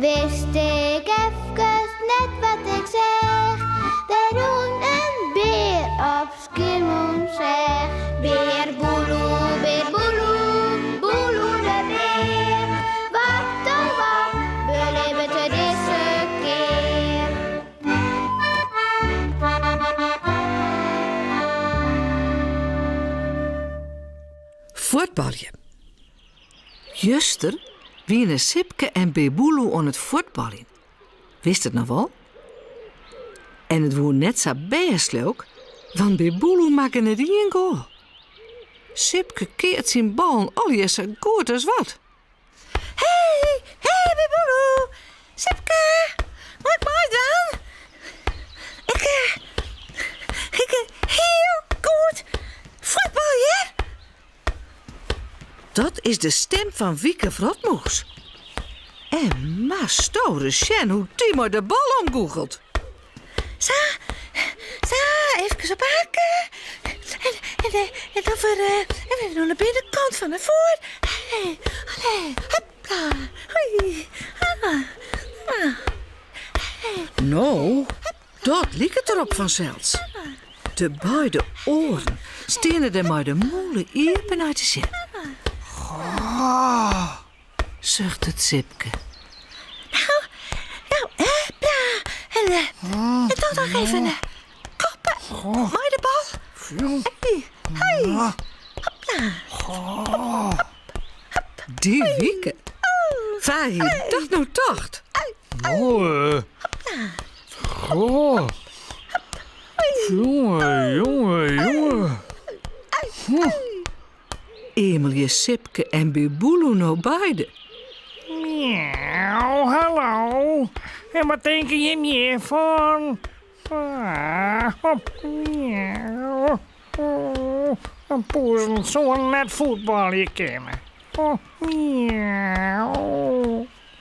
Wist ik efkes net wat ik seach, Der rûn in bear op Skiermûntseach. Bear Boeloe, bear Boeloe, Boeloe de bear, Wat oh wat belibbet er dizze kear? Fuotbalje. Juster wiene Sipke en Bear Boeloe oan it fuotbaljen. Witst it noch wol? En it woe net sa bêst leau 'k, want Bear Boeloe makke net ien goal. Sipke keart syn ballen allegear sa goed as wat. Hey, hey Bear Boeloe! Sipke, mei ik meidwaan? Ik, ik kin hiel goed fuotbalje. Dat is de stim fan Wieke Wrotmûs. En moatsto ris sjen hoe't dy mei de bal omgûchelt. Sa, sa, efkes op hakken. En, en, en dan foar, en even oan de binnenkant fan de foet. Hey, allez, hopla, hoi, ah, ah. No, dat liket derop fansels. De beide oaren steane der mei de mûle iepen nei te sjen. Goh, suchtet Sipke. Nou, nou, hopla. En, eh, en dan noch even eh, koppen mei de bal. Hey, hey, hopla. Dy Wieke. Wa hie dat no tocht? No, eh. Goh. Jonge, jonge, jonge. Eamelje Sipke en Bear Boeloe no beide. Miauw, hallo. En wat tinke jim hjirfan? Ah, hop, miauw. Oh, in poezen soe net fuotbalje kinne. Oh, miauw.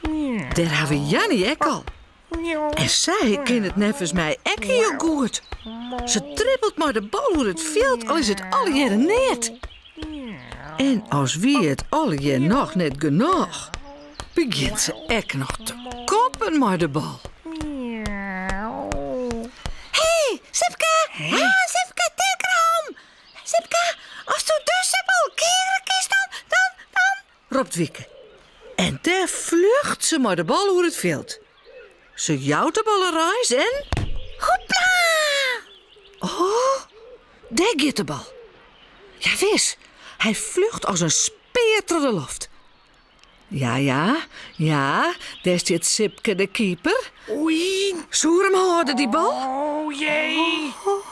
Miauw. Dêr ha we Janny ek al. En sy kin it neffens my ek hiel goed. Se dribbelt mei de bal oer it fjild al is it allegearre neat. En as wie it allegear noch net genôch, begjint se ek noch te koppen mei de bal. Hey, Sipke! Ah, Sipke, tink derom! Sipke, asto dizze bal keare kinst, dan, dan, dan... ropt Wieke. En dêr fljocht se mei de bal oer it fjild. Se jout de bal in reis en. Hopla! Oh, dêr giet de bal. Jawis, hy fljocht as in spear troch de loft. Ja, ja, ja, dêr stiet Sipke de keeper. Oei. Soe er him hâlde, dy bal? Oh jee. Oh,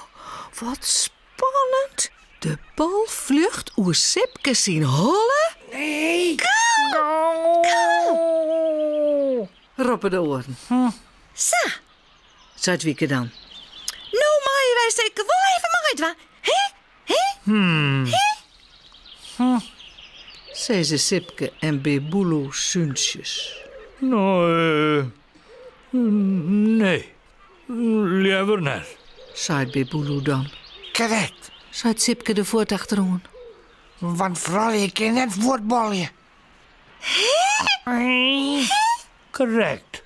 wat Spannend! De bal fljocht oer Sipke syn holle. Nee! Goal! Goal! Roppe de oaren. Sa, Seit Wieke dan. no meie wy seker wol even meidwaan, hè? Hè? Sizze Sipke en Bear Boeloe súntsjes. No, eh, nee. Leaver net. Seit Bear Boeloe dan. Krekt. Seit Sipke der fuort achteroan. Want froulju kinne net fuotbalje. Hè? Krekt.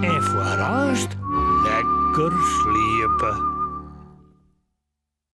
En foar aanst lekker sliepe.